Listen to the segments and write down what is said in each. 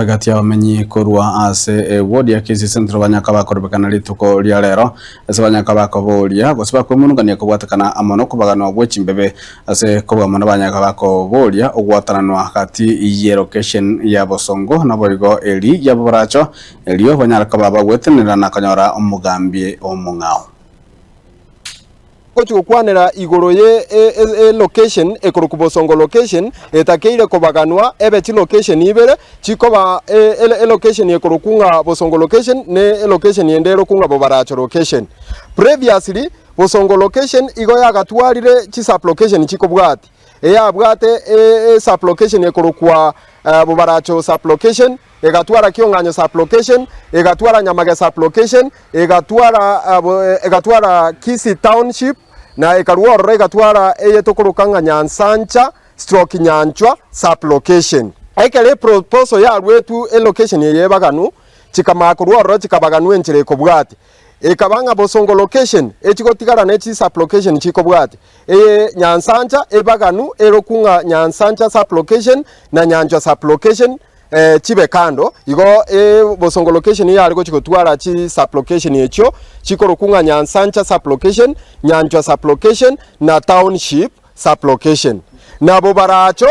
Gati y'abamenyi korwa ase ewodi ya Kisii Central banyaka bakorobekana rituko ria rero ase banyaka bakoboria gose bakwemurungania kobwatekana amo nokobaganwa gwe chimbebe ase kobua mono banyaka bakoboria ogwatananwa gati y'elocation ya Bosongo naboigo eri ya Boracho erio banyare koba bagwetenenera na konyora omogambi omong'ao. Gochia gokwanera igoro ye elocation ekorokwa Bosongo location etakeire kobaganwa ebe chilocation ibere chikoba elocation ekorokwa ng'a Bosongo location ne elocation ende erokwa ng'a Bobaracho location. Previously Bosongo location igo yagatwarire chisublocation chikobwati, eyabwate esublocation ekorokwa Bobaracho sublocation, egatwara Kiong'anyo sub-location, egatwara Nyamage sub-location, egatwara egatwara Kisii township, na ekarua ororo egatwara eye tokoroka ng'a Nyansancha stroke Nyanchwa sub-location. Ekero eproposal yaruetwe elocation eye ebaganu, chikamanya korwa ororo chikabaganwa enchera ekobwatia. Ekaba ng'a Bosongo location echigotigara ne chi sub-location chikobwatia. Eye Nyansancha ebaganu erokwu ng'a Nyansancha sub-location na Nyanchwa sub-location chibe kando. Igo Bosongo location yare gochia gotwara chi sub-location echio chikorokwu ng'a Nyansancha sub-location, Nyanchwa sub-location na Township sub-location. Nabo baracho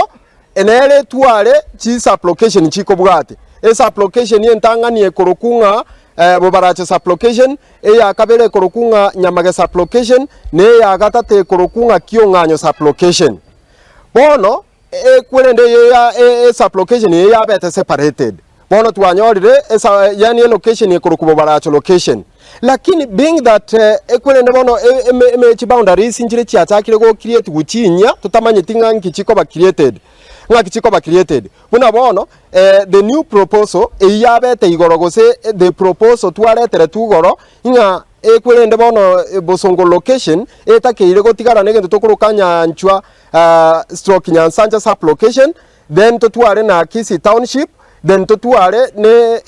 nere etware chi sub-location chikobwatia. Esub-location entang'ani ekorokwu ng'a Bobaracho sub-location, eya kabere ekorokwu ng'a Nyamage sub-location, na eya gatato ekorokwu ng'a Kiong'anyo sub-location. Bono ekwerende eye ya esub-location eye yabete separated. Bono twanyorire esa yaani elocation ekorokwa Bobaracho location. Lakini being that ekwerende bono eme chiboundaries nchire chiachakire go create gochinyia totamanyeti ng'a nki chikoba created, ng'aki chikoba created. Buna bono the new proposal eyio yabete igoro gose the proposal twareteretwe igoro ng'a ekwerende bono Bosongo location etakeire gotigara na egento tokoroka Nyanchwa stroke Nyansancha sub location then totware na Kisii township then totware ne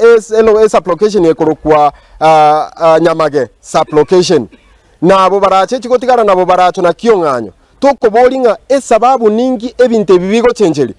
esub location ekorokwa Nyamage sub location. Na abwo barache chigotigara nabo baracho na kiong'anyo. Tokoboria ng'a esababu ninki ebinto ebi bigochencheria.